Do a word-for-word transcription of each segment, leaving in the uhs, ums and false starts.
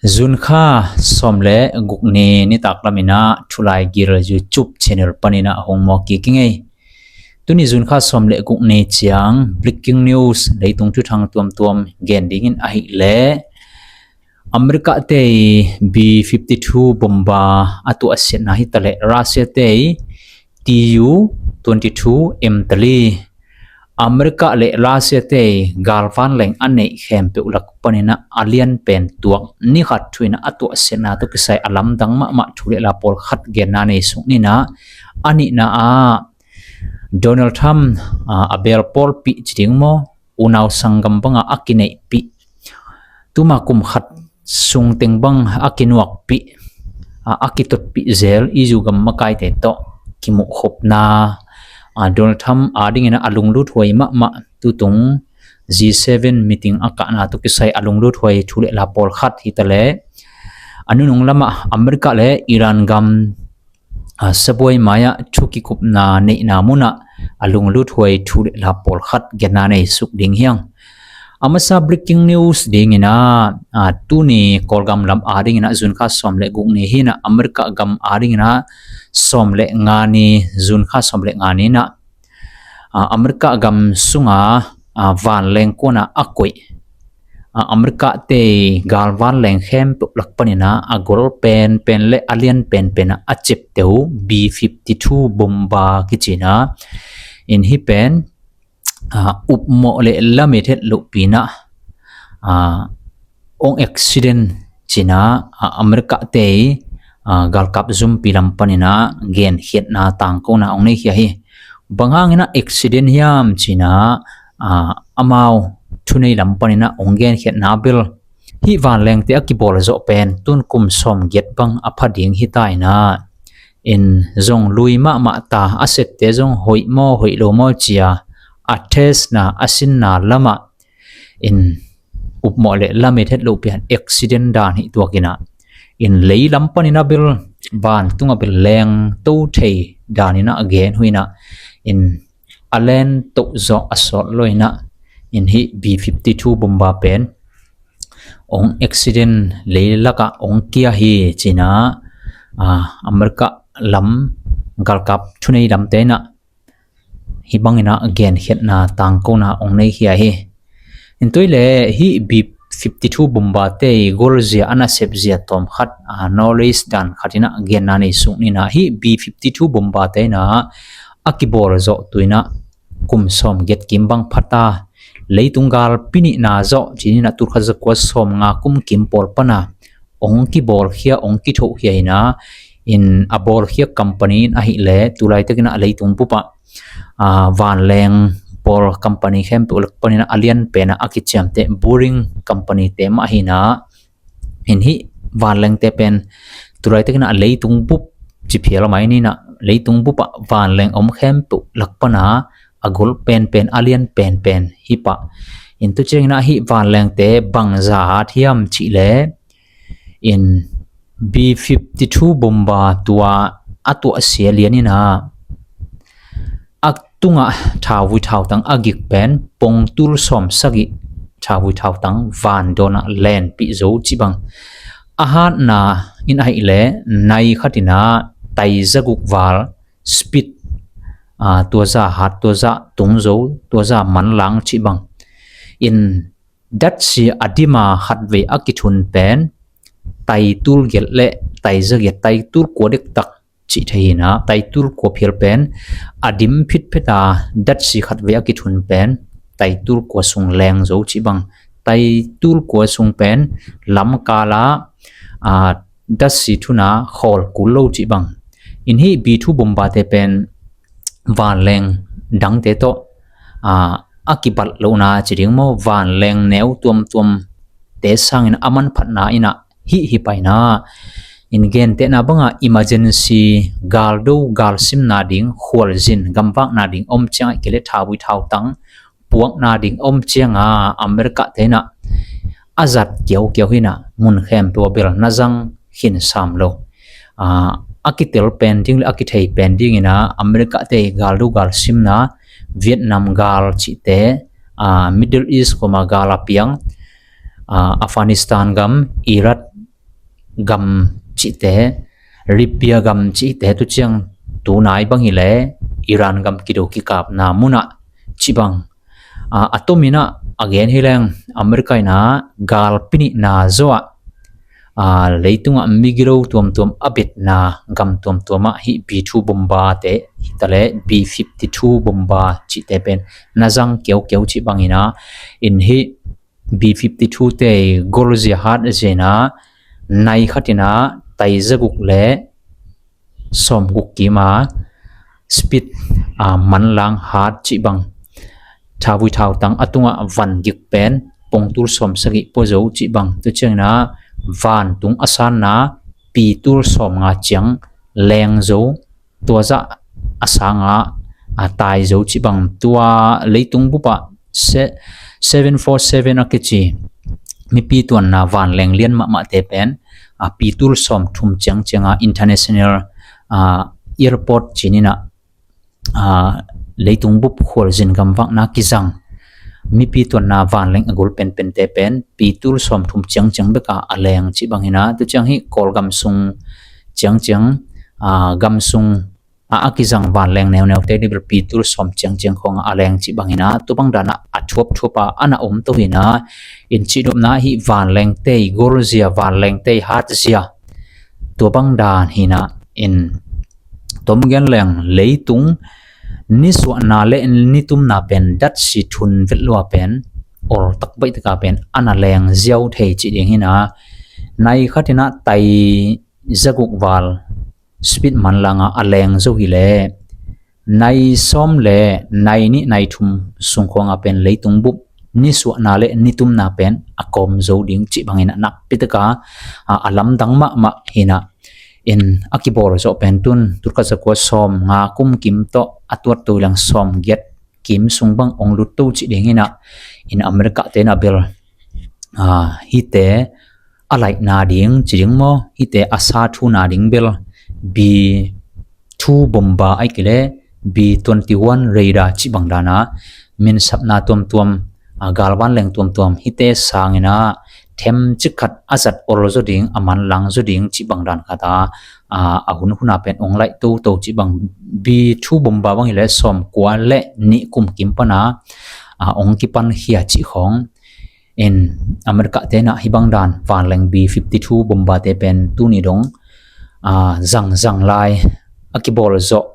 June kha sawm le guk ni nitak lamin ah Thulai Gil YouTube channel panin ah hong muak kik ing ei. Tuni June kha sawm le guk ni ciang breaking news, leitung thuthang tuamtuam gen dingin ahih leh America te i B fifty-two bomba a tuahsiatna hi taleh Russia te i T U twenty-two M three, America le Russia te i galvanleng a neih khempeuh lak panin ah a lianpen tuak ni khat thu in ah a tuahsiatna tawh kisai a lamdang mahmah thu le la pawlkhat genna nei suk ni in ah, a nihna ah Donald Trump, ah, a bel pawlpih ci ding maw, unau sanggam bangah a kineihpih, tuma kum khat sung teng bang a kinuakpih, a, a kitotpih zel i zu gam makaite tawh kimuhkhopna, a, Donald Trump adingin a lungluthuai mahmah tutung G seven meeting a kahna tawh kisai a lungluthuai thu le la pawlkhat hi taleh a nunung lamah America le Iran gam, a, sabuai mai-ah thu kikupna neihna munah a lungluthuai thu le la pawlkhat genna nei suk ding hi hang. A masa breaking news dingin ah, a, tuni Kawlgam lam adingin ah June kha sawm le guk ni hi in ah America gam adingin ah sawm le nga ni, June kha sawm le nga ni in ah, a, America gam sunga, a, vanleng kuana a koih, a, America te i galvanleng khempeuh lak panin ah a gol penpen le a lian penpen ah a ciapteh uh B fifty-two bomba kici in ah, in hih pen, a, upmawh le lamet het lohpi in ah, a, ong accident ci in ah, a, America te i, a, galkap zumpi lam panin ah genkhiatna tangkona ong nei khia hi. Bang hangin ah accident hiam ci in ah, a, amau thunei lam panin ah ong genkhiatna bel hih vanlengte a kibawl zawh pen tun kum sawmgiat bang a pha ding hi ta in ah, in zong lui mahmah ta, a sette zong hoih maw hoih lo maw ci-a a testna, a sinna lamah in upmawh le lamet het lohpi in accident dan hi tuak in ah, in lei lam panin ah bel vantung ah bel lengto thei dan in ah a gen uh in ah, in a lengto zawh a sawt lo in ah, in hih B fifty-two bomba pen ong accident lei lakah ong kia hi ci in ah, a, America lam galkap thunei lamte in ah hih bangin ah genkhiatna tangkona ong nei khia hi. In tua hi leh hih B fifty-two bomba te i golzia, a nasepzia tawm khat, a, knowledge dan khat in ah genna nei suk ni in ah, hih B fifty-two bomba te in ah a kibawl zawh tu in ah kum sawmgiat kim bang pha ta, leitung galpi nihna zawh ci ni in ah tulkhat zakua sawmnga kum kim pawl pan a ong kibawlkhia, ong kithohkhia hi in ah, in a bawlkhia company in ahih leh tulaitakin ah leitung bupah, a, vanleng pawl company khempeuh lak panin ah a lianpen ah a kiciamteh Boeing company te mah hi in ah, in hih vanlengte pen tulaitakin ah leitung bup ci phial a mai ni in ah, leitung bupah vanleng om khempeuh lak pan a a gol penpen, a lian penpen hi pah. In tua ciangin ah hih vanlengte bangzah hat hiam cih leh, in B fifty-two bomba tua a tuahsia lian in ah a tungah thauvui thautang a gik pen pongtul sawmsagih thauvui thautang vandawn ah lenpih zo cih bang. A hatna in ahih leh nai khat in ah tai zaguk val speed, a, tua zah hat, tua zah tung zo, tua zah manlang cih bang. In datsi a dima khatvei a kithun pen tai tul giat le tai zagiat, tai tul kua dektak cih thei hi in ah, tai tul kua phial pen a dim phitphet a, datsi khatvei a kithun pen tai tul kua sung leng zo cih bang, tai tul kua sung pen lamkal ah, a, datsi thun a khawl kul lo cih bang. In hih B two bomba te pen vanleng dangte tawh, a, a kibat lohna ci ding maw, vanleng neu tuamtuamte sangin a manphatna in ah hih hi pah in ah, in gentehna bangah emergency galdo galsimna ding, khualzin gamvakna ding om ciangah, ahih kei leh thauvui thautang puakna ding om ciangah America te in ah a zat kiaukiau hi in ah, mun khempeuh ah bel na zang khin sam lo. A, a kitel pen ding le a kithei pen dingin ah America te galdo galsimna, Vietnam gal cihte, a, Middle East kuama gal a piang, a, Afghanistan gam, Iraq, gam cihte, Libya gam cihte tu ciang tunai bang hileh Iran gam kido kikapna munah cih bang. A, a tomin ah a gen hileng America in ah galpi nihna zawh ah, a, leitungah migilo tuamtuam a betna gam tuamtuamah hih B two bombate hitaleh B fifty-two bomba cihte pen na zang kiaukiau cih bangin ah, in hih B fifty-two te golzia hat zia in ah nai khat in ah tai zaguk le sawmguk kim a speed, a, manlang hat cih bang, thavui thautang a tungah van gik pen pongtul sawmsagih pua zo cih bang, tu ciangin ah vantung a sanna pitul sawmnga ciang leng zo, tua zah a sangah, a, tai zo cih bang, tua leitung bupah se-, seven four seven a kici mipi tuanna vanleng lian mahmahte pen, a, pitul sawmthum ciangciang a international, a, airport cih in ah, a, leitung bup khualzin gamvakna kizang mipi tuanna vanleng a gul penpente pen pitul sawmthum ciangciang bek a a leng cih bangin ah, tu ciang hih Kawlgam sung ciangciang, a, gam sung a, a kizang vanleng neuneute dih bel pitul sawm ciangciang khawng a a leng cih bangin ah, tu bang dan ah a thuapthuap a a na om to hi in ah, in cihnopna hih vanlengte i golzia, vanlengte i hatzia, tua bang dan hi in ah, in tom gen leng leitung nisuahna le nitumna pen datsi thun vet lua pen ol tak baih taka pen a na leng ziau thei cih ding hi in ah, nai khat in ah tai zaguk val speed manlang a a leng zo hileh nai sawm le nai nih nai thum sung khawng a pen leitung bup nisuahna le nitumna pen a kawm zo ding cih bangin ah nakpi taka, a, a lamdang mahmah hi in ah, in a kibawl zawh pen tun tul khat zakua sawmnga kum kim tawh a tuat to i lang sawmgiat kim sung bang ong lut to cih ding hi in ah, in America te in ah bel, a, hihte a laihna ding ci ding maw, hihte a sa thuna ding bel B two bomba ahih kei leh B twenty-one radar cih bang dan a minsapna tuamtuam, a, galvanleng tuamtuam hihte sangin ah themcik khat a zat ol zaw ding, a manlang zaw ding cih bang dan khat a, a, a hun hun a pen ong laih toto cih bang, B two bomba bang hileh sawmkua le nih kum kim pan a, a, ong kipankhia cih khawng. In America te in ah hih bang dan vanleng B fifty-two bombate pen tuni dong, a, zangzang lai, a kibawl zawh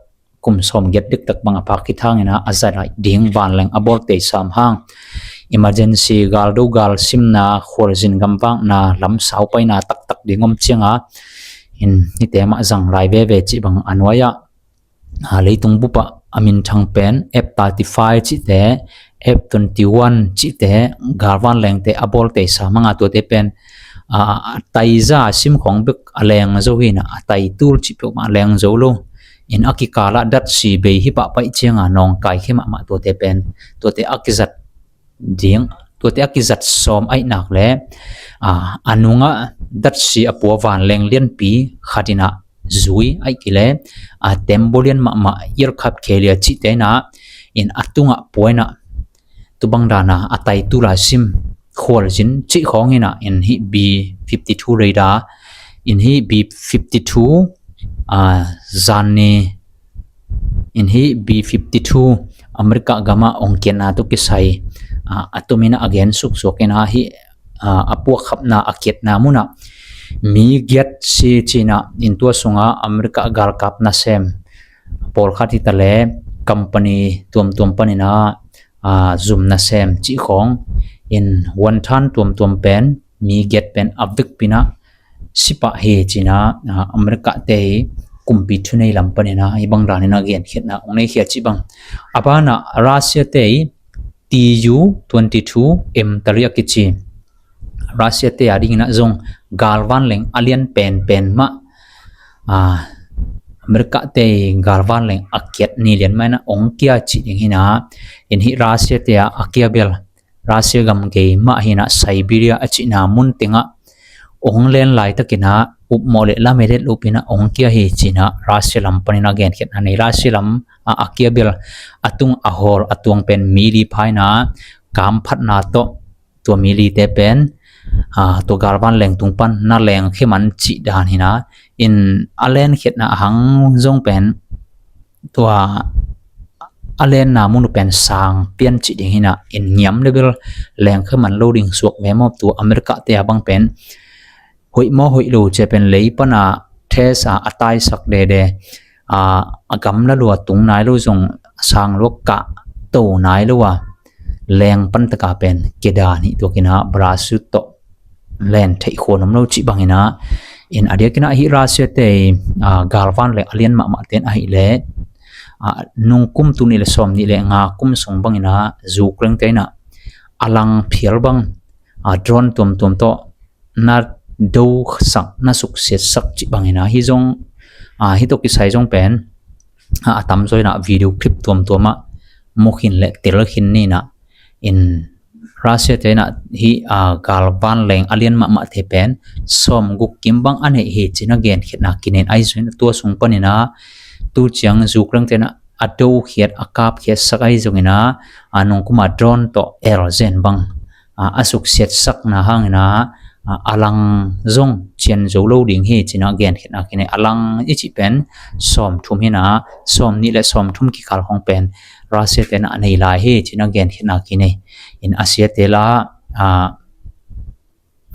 kum sawmgiat dektak bang a phak khit hangin ah a zat laih ding vanleng a bawl tei sam hang, emergency galdo galsimna, khualzin gamvakna, lam saupaina taktak ding om ciang a, in hihte mah zang lai veve cih bang a nuai ah, a, leitung bupah a minthang pen F thirty-five cihte, F twenty-one cihte, galvanlengte a bawl tei sam hang a, tuate pen, a, a taiza a sim khawng bek a leng zo hi in ah, a taitul cih peuhmah a leng zo lo. In a kikal ah datsi bei hi pahpah ciang a nawngkai khia mahmah tuate pen, tuate a kizat ding, tuate a kizat sawm ahih nak leh, a, a nungah datsi a pua vanleng lianpi khat in ah zui ahih kei leh, a, tembaw lian mahmah aircraft carrier cihte in ah, in a tungah pua in ah, tu bang dan a a taitul a sim khualzin cih khawng hi in ah, in hih B fifty-two radar, in hih B fifty-two, a, zan ni, in hih B fifty-two America gam ah ong kiatna tawh kisai, a, a tomin ah a gen suksuak in ah hih, a, a puakkhapna, a kiatna mun ah mi giat si ci in ah, in tua sung a America galkap nasem pawlkhat hitaleh company tuamtuam panin ah, a, zum nasem cih khawng, in wanthan tuamtuam pen mi giat pen a vekpi in ah si pah hi ci in ah, a, America te hi kumpi thunei lam panin ah hih bang dan in ah genkhiatna ong neikhia cih bang. A ban ah Russia te hi T U twenty-two M tali a kici, Russia te a ding in ah zong galvanleng a lian penpen mah, a, America te hi galvanleng a kiat ni lian mah in ah ong kia cih ding hi in ah, in hih Russia te a a kia bel, Russia gam gei mah hi in ah Siberia a cihna mun teng ah ong len laitakin ah upmawh le lamedet lupin ah ong kia hi ci in ah Russia lam panin ah genkhiatna nei. Russia lam a a kia bel a tung a hawl a tuang pen mi li pha in ah kamphatna tawh tua mi lite pen a, tua galvan leng tung pan na leng khe man cih dan hi na. In a lenkhiatna a hang zong pen tua a lenna mun uh pen sang pian cih ding hi na. In ngiam le bel leng khe man lo ding suak ve maw? Tua America te a bang pen hoih maw hoih lo cia pen lei pana test a, a taisak dede, a, a gamla lua tung nai lo zong sang lua kah to nai lo a, leng pan taka pen kedan hi tuakina Brazil tawh len theih khuan om lo cih bangina. In a diakina hih Russia te, a, galvan leng a lian mahmah ten ahih leh, a, nungkum tul nih le sawm nih le nga kum sung bangina Ukraine te ina a lang phial bang, a, drone tuamtuam tawh na do sak, na suksiat sak cih bangina hi zong, a, hi tawh kisai zong pen, a, a tamzaw ina video clip tuamtuam ah mu khin le tel khin nina. In Russia te ina hi, a, galvan leng a lian mahmah te pen sawm guk kim bang a neih hi cina genkhiatna kinen ahi zong ina tua sung panina tu ciang Ukraine te ina a do khiat a kap khiat sak ahi zong ina, a, nungkuma drone tawh el zen bang, a, a suksiat sakna hangina, a, a lang zong cian zo lo ding hi cina genkhiatna kine. A lang i cih pen sawm thum hina, sawm nih le sawm thum kikal hong pen Russia te ina a nei lai hi cina genkhiatna kine. In a sia te la, a,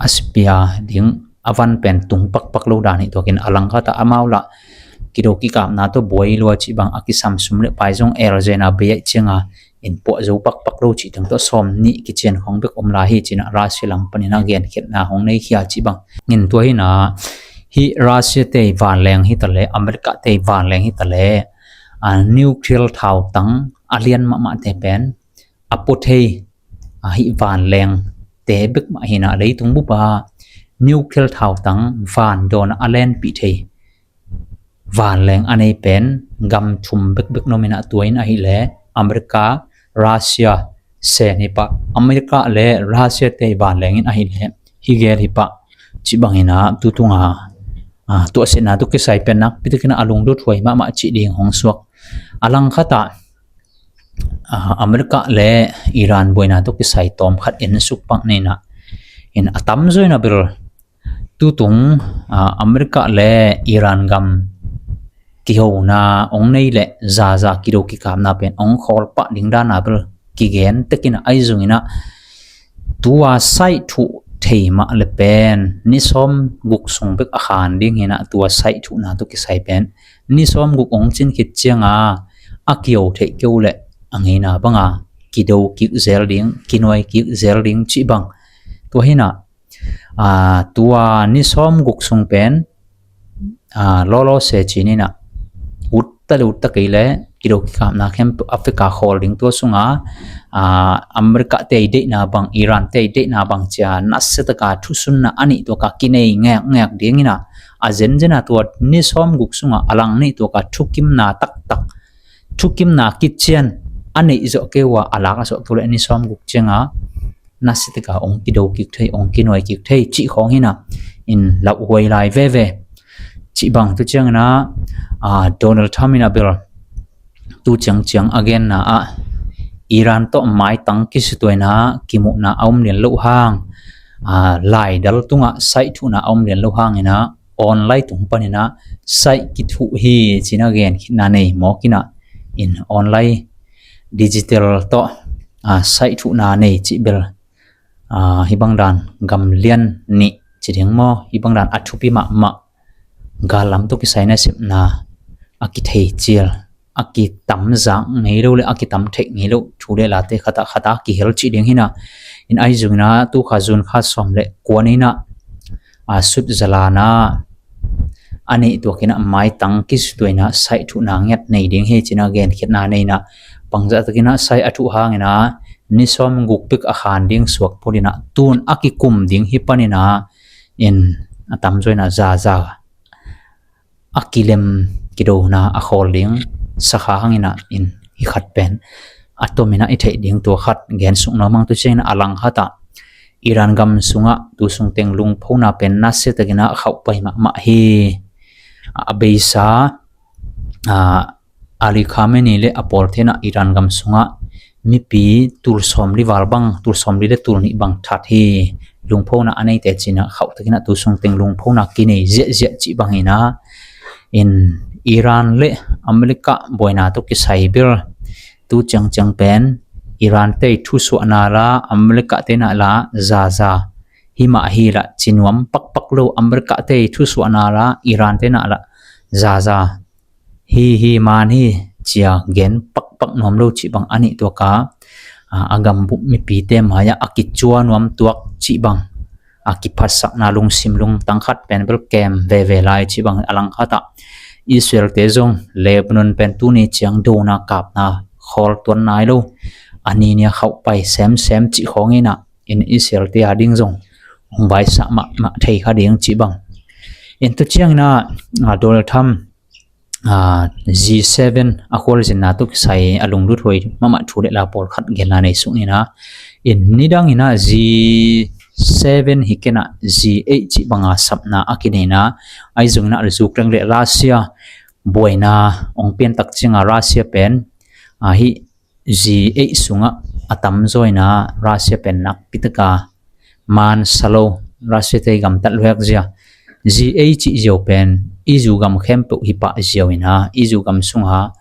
a sipia ding a van pen tung pakpak lo dan hi tuakin a lang khatah amau lah kido kikapna tawh buai lua cih bang a kisam sum le pai zong el zena bei aih cianga in puah zo pakpak lo cih teng tawh sawm nih kician khong bek om lai hi cina Russia lam panina genkhiatna hong nei khia cih bang. Ngin tua hina hi Russia te vanleng hi tale, America te vanleng hi tale, a, nuclear thautang a lian mahmah te pen a pua thei, a, hih vanleng te bek mah hina leitung bupa nuclear thautang van dawn a lenpih thei vanleng a nei pen gam thum bekbek nominah tuain ahih le America, Russia sen hi pah. America le Russia te vanleng in ahih le hi gel hi pah. Cih bangina tutunga, a, tuahsetna tu kisai pen nakpi takina a lungdut huai mahmah cih ding hong suak. A lang khatah, a, America le Iran buaina tu kisai tawm khat en suk pak nina. In a tamzaw ina bel tutung, a, America le Iran gam kihona ong nei le zaza kido kikapna pen ong khawl pah ding dana bel kigen tekina ahi zongina tua saih thuh thei mah le pen ni sawm guk sung bek a khan ding hina tua saih thuhna tu kisai pen ni sawm guk ong cin khit cianga a kio theih keu le a ngeina banga kido kik zel ding, kinuai kik zel ding cih bang. Tua hina, a, tua ni sawm guk sung pen, a, lawlaw se cinina utta le utta kei le kido kikapna khempeuh Africa khawl ding tua sunga, a, America te deihna bang, Iran te deihna bang cia nasia taka thusunna a nih tuaka kinei ngekngek dingina a zenzen a tua ni sawm guk sunga a lang nih tuaka thukimna taktak, thukimna kician a neih zawh keu a, a lak a zawh keu le ni sawm guk cianga nasia taka ong kido kik thei, ong kinuai kik thei cih khawng hina in lauhuai lai veve. Cih bang tu ciangina, a, Donald Trump ina bel tu ciangciang a genna ah Iran tawh maitang kisituaina kimuhna a om lian loh hang, a, laidal tungah saih thuhna a om lian loh hangina online tung panina saih kithuh hi cina gen khitna nei mawkina in online digital tawh, a, saih thuhna nei cih bel, a, hibang dan gamlian nih ci ding maw, hibang dan a thupi mahmah gallam tawh kisai nasepna a kithei cial, a kitam zak ngei lo le a kitam theih ngei lo thu le late khata khata kihel cih ding hina. In ahi zongina tukha zun kha sawm le kuanina, a, sut zalana a neih tuakina maitang kisituaina saih thuhna ngiat nei ding hi cina gen khitna neina bangzah takina saih a thuh hangina ni sawm guk bek a khan ding suak pulina tun a kikum ding hi panina in a tamzaw ina zaza a kilem kidona a khawl ding sakha hangina in hi khat pen a tomina i theih ding tua khat gen suk nuam ang tu ciangina a lang khatah Iran gam sungah tu sung teng lungphona pen nasia takina a khauh pai mahmah hi. A beisa, a, Ali Khamenei le a pawltena Iran gam sungah mipi tul sawmli val bang, tul sawmli le tul nih bang that hi. lungphona a neite cinah khauhtakinah tu sungteng lungphona kinei ziahziah cih bangin ah, in Iran le America buaina tawh kisai bel tu ciangciang pen Iran te thusuahna la, America te nah la zaza, himah hi la cinuam pakpak lo, America te thusuahna la, Iran te nah la zaza, hi hi man hi cia gen pakpak nuam lo cih bang a nih tuaka, a, a gambup mipite mai-ah a kicua nuam tuak cih bang, a kiphatsakna lungsim lungtang khat pen bel kem veve lai cih bang a langkhatah Israel te zong Lebanon pen tuni ciang dona kapna khawl tuan nai lo, a ninia khauh pai semsem cih khawnginah in Israel te a ding zong hong vaisah mahmah thei kha ding cih bang. In tu cianginah, a, Donald Trump, a, G seven a khualzinna tawh kisai a lunglut huai mahmah thu le la pawlkhat genna nei suk nina. In nidanginah G seven hi kenah G eight cih banga sapna a kineina, ahi zonginah Ukraine le Russia buaina ong piantak cianga Russia pen, a, hi G eight sungah a tamzawina Russia pen nakpitaka man sa lo, Russia te gamtat luhek zia. G eight cih ziau pen izu gam khempeuh hi pah ziau ina, izu gam sunga,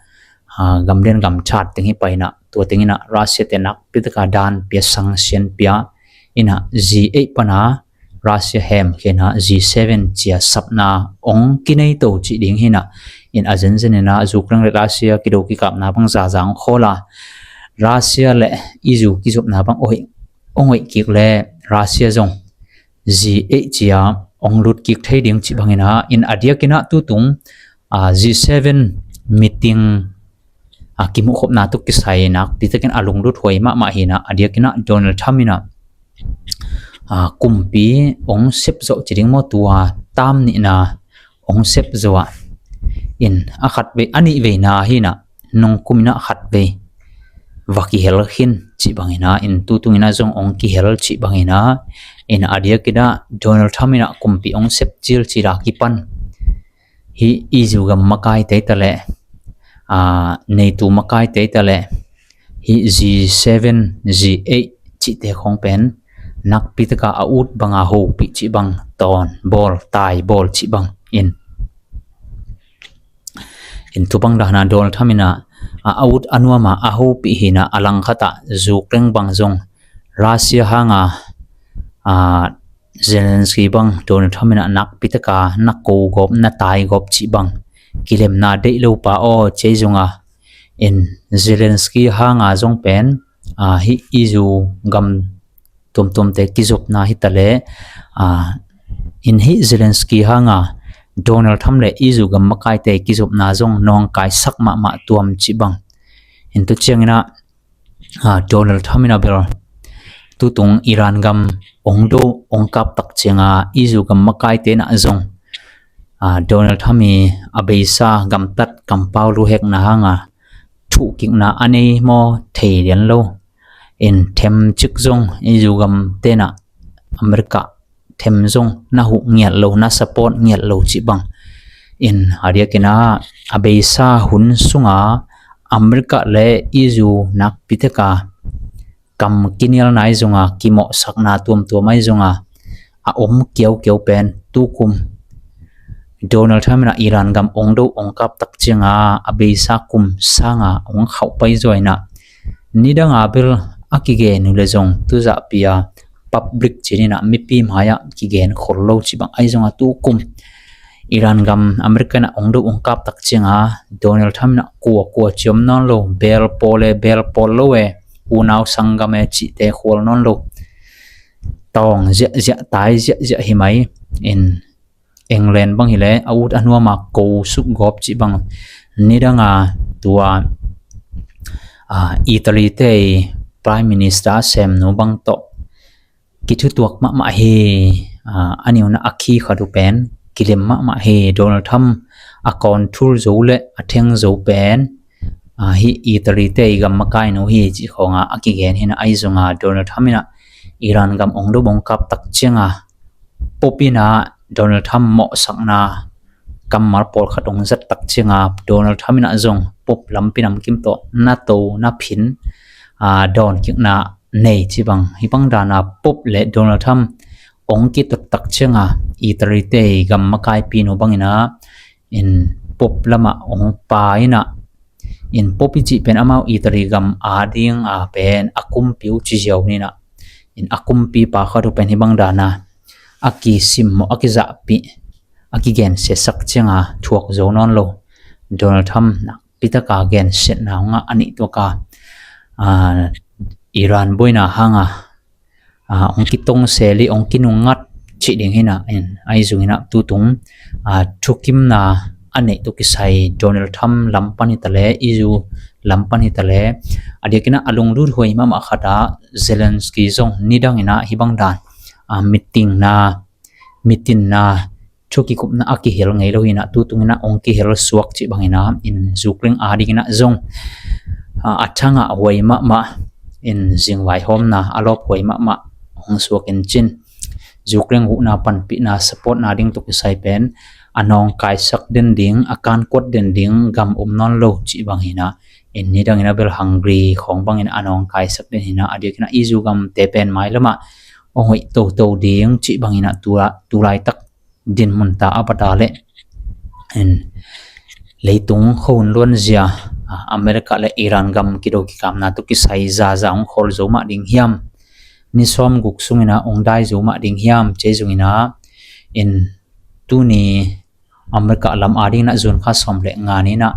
a, gamlian gamthat teng hi pah ina, tua teng ina Russia te nakpitaka dan pia, sanction pia ina, G eight pana Russia hem khena G seven cia sapna ong kinei to cih ding hina. In a zenzen ina Ukraine le Russia kido kikapna bang zaza ong khawla, Russia le izu kizopna bang oih, ong oih kik le Russia zong G eight cia ong lut kik thei ding cih bangina. In a diakina tutung, a, G seven meeting, a, kimuhkhopna tawh kisai nakpitakin a lunglut huai mahmah hina. A diakina Donald Trump ina, a, kumpi ong sep zawh ci ding maw, tua tam nihna ong sep zawh a. In a khat vei, a nih veina hina, nungkum ina khat vei va kihel khin cih bangina, in tutungina zong ong kihel cih bangina. In a diakina Donald Trump ina kumpi ong sep cil cila kipan hi izu gam makai teita le, a, NATO makai teita le hi G seven, G eight cihte khong pen nakpitaka a ut banga hopih cih bang, tawn bawl, tai bawl cih bang in. In tubang dahna Donald Trump ina, a, a ut a nuama a hopih hina, a langkhatah Ukraine bang zong Russia hanga, a, Zelensky bang Donald Trump ina nakpitaka na ko gawp, na tai gawp cih bang kilemna deih lo pa aw cei zonga. In Zelensky hanga zong pen, a, hi izu gam tuamtuamte kizopna hita le, a, in hi Zelensky hanga Donald Trump le izu gam makaite kizopna zong nawngkaisak mahmah tuam cih bang. In tu ciangina, a, Donald Trump ina bel tutung Iran gam ong do ong kap tak cianga izu gam makaite na zong, a, Donald Trump i a beisa gamtat kampau luhekna hanga thuhkikna a nei maw thei lian lo. In themcik zong izu gam tena America them zong na huh ngiat lo, na support ngiat lo cih bang. In a diakina a beisa hun sunga America le izu nakpitaka kam kinial nai zonga, kimawhsakna tuamtuam ai zonga a om kiaukiau pen tukum Donald Trump ina Iran gam ong do ong kap tak cianga a beisa kum sanga ong khauh pai zuaina. Nidanga bel a kigen uh le zong tuzahpia public cinina mipi mai-ah kigen khol lo cih bang ai zonga tukum Iran gam America ina ong do ong kap tak cianga Donald Trump ina kua kua ciom nawn lo, bel pawl le bel pawl lo e, unau sanggam e cihte khual nawn lo. Tawng ziahziah, tai ziahziah hi mai. In England bang hileh a ut a nuama ko suk gawp cih bang nidanga tua, a, Italy te Prime Minister a semnu bang tawh kithutuak mahmah hi. A, a niuna a khi khat uh pen kilem mahmah hi. Donald Trump a kawnthul zo le a theng zo pen, a, hi Italy te i gam makainu hi cih khawnga a kigen hina ai zonga Donald Trump ina Iran gam ong do ong kap tak cianga Pope ina Donald Trump mawhsakna kammal pawlkhat ong zat tak cianga Donald Trump ina zong Pope lampi namkim tawh na to na phin, a, dawnkikna nei cih bang. Hih bang dana Pope le Donald Trump ong kitottak cianga Italy te i gam makaipinu bangina in Pope lama ong pa ina in Pope i cih pen amau Italy gam adinga pen a kumpi uh ci ziau nina in a kumpi pa khat uh pen hibang dana a kisimmawh, a kizahpih, a kigensiasak cianga thuak zo nawn lo Donald Trump nakpitaka gensiatna hongah a neih tuaka Iran boina hanga ong kitong seli ong kinungngat cih ding hina in ahi zungina tutung thukimna a neih tu kisai Donald Trump lam pan hitale, E U lam pan hitale, a diakina a lunglut huai mahmah khata Zelensky zong nidangina hibang dan meeting na, meeting na, thukikupna a kihel ngei lo hina tutungina ong kihel suak cih bangina in Ukraine adingina zong a thangah huai mahmah in zingvaihawmna a lawp huai mahmah hong suak in cin Ukraine huhna panpihna supportna ding tu kisai pen a nawngkaisak den ding, a kankuat den ding gam om nawn lo cih bangina in nidangina bel Hungary khawng bangin a nawngkaisak den hina a diakina E U gamte pen mailamah ong hoih toto ding cih bangina tulaitak dinmunta a pata le in leitung khohun luanzia America le Iran gam kido kikamna tu kisai zaza ong khol zo mah ding hiam? Ni sawm guk sungina ong dai zo mah ding hiam? Cei zungina in tuni America lam adingina zun kha sawm le nga nina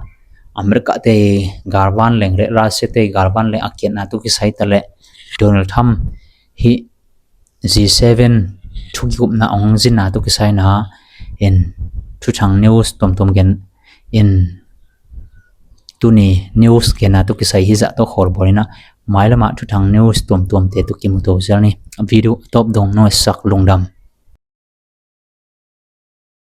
America te galvan leng le Russia te galvan leng a kiatna tu kisai ta le Donald Trump hi G seven thukikupna ong zinna tu kisaina in thuthang news tuamtuam gen in tuni news genna tu kisai hizah tawh khawlbawlina mailama thuthang news tuamtuamte tu kimuto zel ni. Video tawp dong nuaisak lungdam.